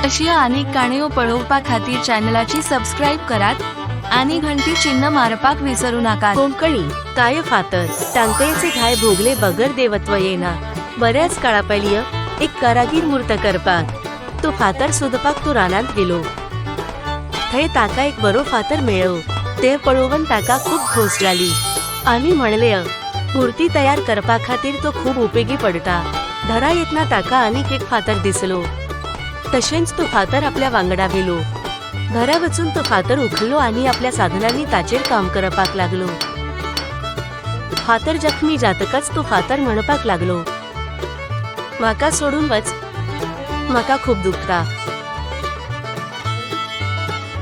अशी आनीक काणयो पळोवपा खातीर चॅनलाची सबस्क्राईब करात आणि घंटी चिन्ह मारपाक विसरू नाकात. कोंकणी काय फातर टांकयेचे घाय भोगले बगर देवत्व येना. बऱ्याच काळा पयलीं एक कारागीर मूर्त करपाक तो फातर सोदपाक तो रानांत गेलो. थंय ताका एक बरो फातर मेळ्ळो. ते पळोवन ताका खूब खोस जाली आनी म्हणले, मूर्ती तयार करपा खातीर तो खूब उपेगी पडटा. घरा येतना ताका आनीक एक फातर दिसलो. तशेंच तो फातर आपल्या वांगडा व्हेलो. घरा वचून तो फातर उखल्लो आनी आपल्या साधनांनी ताचेर काम करपाक लागलो. फातर जखमी जातकच तो फातर म्हणपाक लागलो, म्हाका सोडून वच, म्हाका खूब दुखता.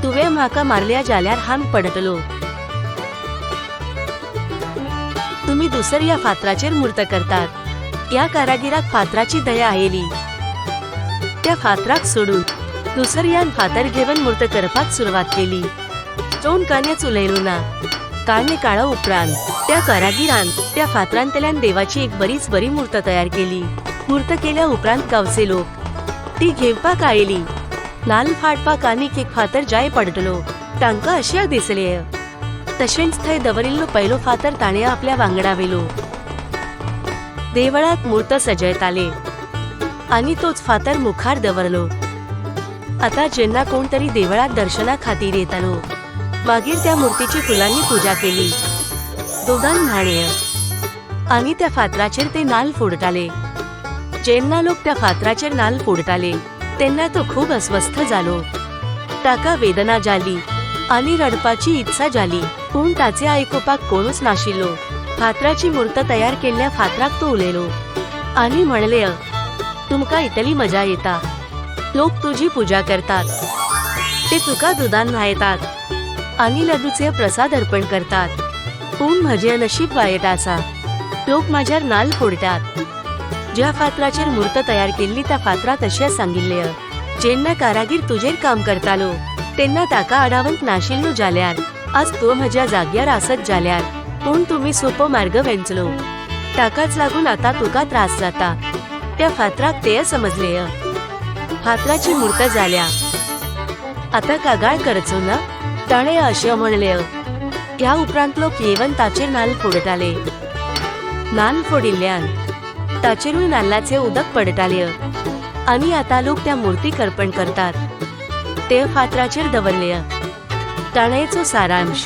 तुवें म्हाका मारल्या जाल्यार हांव पडटलो. तुमी दुसऱ्या फातराचेर मूर्त करतात. ह्या कारागिराक फातराची दया आयली. त्या फातराक सोडून दुसऱ्यान फातर घेवन मूर्त करपाक सुरवात केली. कोण कांयच उलयलो ना. कांय काळा उपरांत त्या कारागिरान त्या फातरांतल्यान देवाची एक बरीच बरी मूर्त तयार केली. मूर्त केल्या उपरांत गांवचे लोक ती घेवपाक आयली. नाल्ल फाटपाक आनीक एक फातर जाय पडटलो तांकां अशें दिसलें. तशेंच थंय दवरिल्लो पयलो फातर ताणें आपल्या वांगडा व्हेलो. देवळांत मूर्त सजयताले आनी तोच फातर मुखार दवरलो. आता जेन्ना कोण तरी देवळात दर्शना खातीर येतालो, मागीर त्या मूर्तीची फुलांनी पूजा केली. दोगान न्हाणें आनी त्या फातराचेर ते नाल्ल फोडटाले. जेन्ना लोक त्या फातराचेर नाल्ल फोडटाले तेन्ना तो खूब अस्वस्थ जालो. ताका वेदना जाली आनी रडपाची इत्सा जाली, पूण ताचे आयकुपाक कोणूच नाशिल्लो. फातराची मूर्त तयार केल्ल्या फातराक तो उलयलो आनी म्हणले, तुमकां इतली मजा येता. लोक तुजी पूजा करतात, ते तुका दुदान न्हायतात आनी लडूचे प्रसाद अर्पण करतात, पूण म्हजें नशीब वायट आसा. लोक म्हाज्यार नाल्ल फोडटात. ज्या फातराचेर मूर्त तयार केल्ली त्या फातराक अशें सांगिल्लें, जेन्ना कारागीर तुजेर काम करतालो तेन्ना ताका आडावंक नाशिल्लो जाल्यार आज तो म्हज्या जाग्यार आसत जाल्यार, पूण तुमी सोपो मार्ग वेंचलो, ताकाच लागून आता तुका त्रास जाता. त्या फातराक तेय समजले. फातराची मूर्त जाल्या, आता कागाळ करचो ना, ताणें अशें म्हणलें. ह्या उपरांत लोक येवन ताचेर नाल्ल फोडटाले. नाल्ल फोडिल्ल्यान ताचेरूय नाल्लाचें उदक पडटालें आनी आतां लोक त्या मूर्तीक अर्पण करतात ते फातराचेर दवरले. काणयेचो सारांश: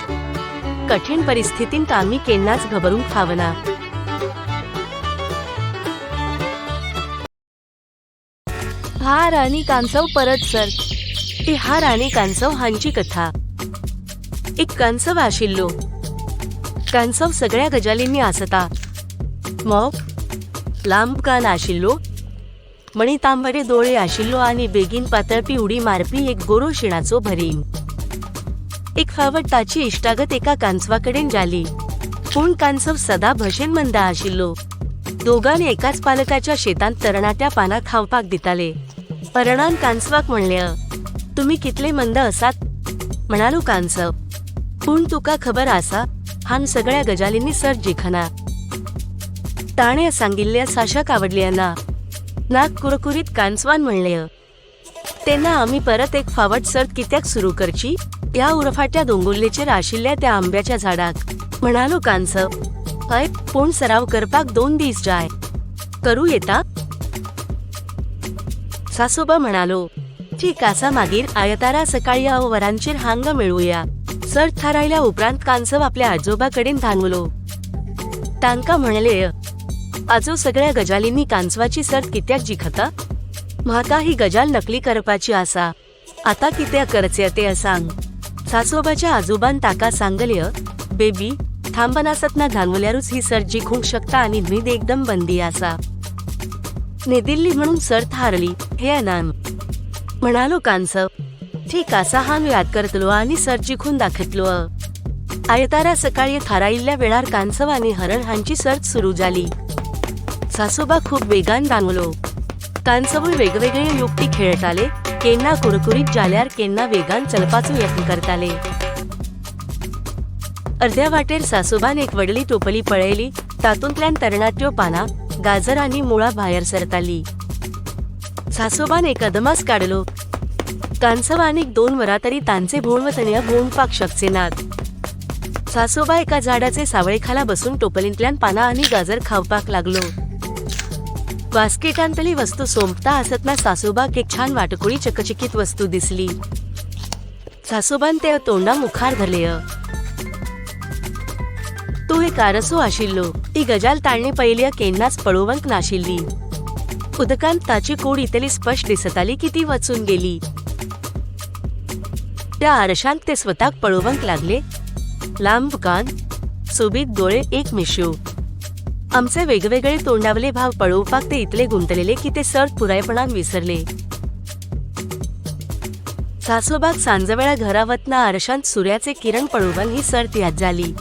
कठीण परिस्थितींत आमी केन्नाच घबरूंक फावना. हार आणि कांसव परत सर. ती हार आनी कांसव हांची कथा. एक कांसव आशिल्लो. कांसव सगळ्या गजालींनी आसता. मोग लांब कान आशिल्लो, मणी तांबडे दोळे आशिल्लो आनी बेगीन पातळपी उडी मारपी एक गोरो शिणाचो भरींग. एक फावट ताची इश्टागत एका कांसवा कडेन जाली, पूण कांसव सदा भशेन मंद आशिल्लो. दोगांनी एकाच पालकाच्या शेतांत तरणाट्या पानां खावपाक दिताले. हरणान कांसवाक म्हणलें, तुमी कितले मंद आसात, म्हणालो कांसव, पूण तुका खबर आसा, हांव सगळ्या गजालींनी सर जिखना. ताणें सांगिल्लें साशाक आवडलें ना. नाक कुरकुरीत कांसवान म्हणलें, तेन्ना आमी परत एक फावट सर्त कित्याक सुरू करची? ह्या उरफाट्या दोंगुल्लेचेर आशिल्ल्या त्या आंब्याच्या झाडाक, म्हणालो कांसव. हय, पूण सराव करपाक 2 दीस जाय. करूं येता, सासोबा म्हणालो. ठीक आसा, मागीर आयतारा सकाळी 9 वरांचेर हांगा मेळुया. सर्त थारायल्या उपरांत कांसव आपल्या आजोबा कडेन धांवलो. तांकां म्हणले, आजो सगळ्या गजालींनी कांसवाची सर्त कित्याक जिखता? म्हाका ही गजाल नकली करपाची आसा. आता कित्याक करचें तें सांग. सासोबाच्या आजोबान ताका सांगले, बेबी, थांबनासतना धांवल्यारूच ही सर्त जिखूंक शकता आनी न्हीद एकदम बंदी आसा. न्हिदिल्ली म्हणून सर्त हारली हे अनाम, म्हणालो कांसव. ठीक आसा, हांव याद करतलो आनी सर्त जिखून दाखयतलो. आयतारा सकाळी थारायिल्ल्या वेळार कांसव आनी हरण हांची सर्त सुरू जाली. सासोबा खूब वेगान धांवलो. कांसवूय वेगवेगळे युक्ती खेळटाले, केन्ना कुरकुरीत जाल्यार केन्ना वेगान चलपाचो यत्न करताले. अर्ध्या वाटेर सासोबान एक व्हडली टोपली पळयली. तातूंतल्यान तरणाट्यो पानां, गाजर आनी मुळां भायर सरताली. सासोबान एक अदमास काडलो. कांसव आनीक 2 वरां तरी तांचे भोंवतणी भोंवपाक शकचे नात. सासोबा एका झाडाचे सावळेखाला बसून टोपलींतल्यान पानां आनी गाजर खावपाक लागलो. बास्केटांतली वस्तू सोंपता आसतना सासोबाक एक छान वाटकुळी चकचकीत वस्तू दिसली. सासोबान ते तोंडा मुखार धरले. तो एक आरसो आशिल्लो. ती गजाल ताणें पयली केन्नाच पळोवंक नाशिल्ली. उदकांत ताची कूड इतली स्पश्ट दिसताली की ती वचून गेली. त्या आरशांत ते स्वताक पळोवंक लागले. लांब कान, सोबीत दोळे, एक मिश्यो. आमचे वेगवेगळे तोंडावले भाव पळोवपाक ते इतले गुंतलेले की ते सर्त पुरायपणान विसरले. सासोबाक सांजवेळा घरा वतना आरशांत सूर्याचे किरण पळोवन ही सर्त याद जाली.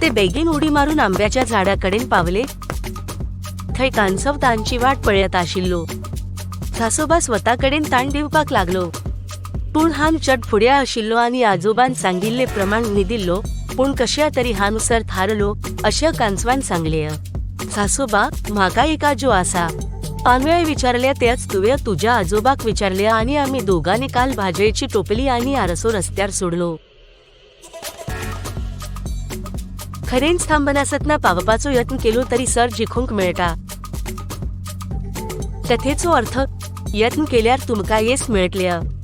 ते बेगीन उडी मारून आंब्याच्या झाडाकडेन पावले. थंय कांसव तांची वाट पळयत आशिल्लो. सासोबा स्वताकडेन ताण दिवपाक लागलो. पूण हान चड फुड्या आशिल्लो आनी आजोबान सांगिल्ले प्रमाण न्हिदिल्लो. पूण कश्या तरी हान सर्त हारलो अशें कांसवान सांगलें. सासोबा, म्हाका एक आजो आसा. हांवें विचारलें तेच तुवें तुज्या आजोबाक विचारलें आनी आमी दोगांनी काल भाजयेची टोपली आनी आरसो रस्त्यार सोडलो. खरेंच थांबनासतना पावपाचो यत्न केलो तरी सर जिखूंक मेळटा. कथेचो अर्थ, यत्न केल्यार तुमकां येस मेळटलें.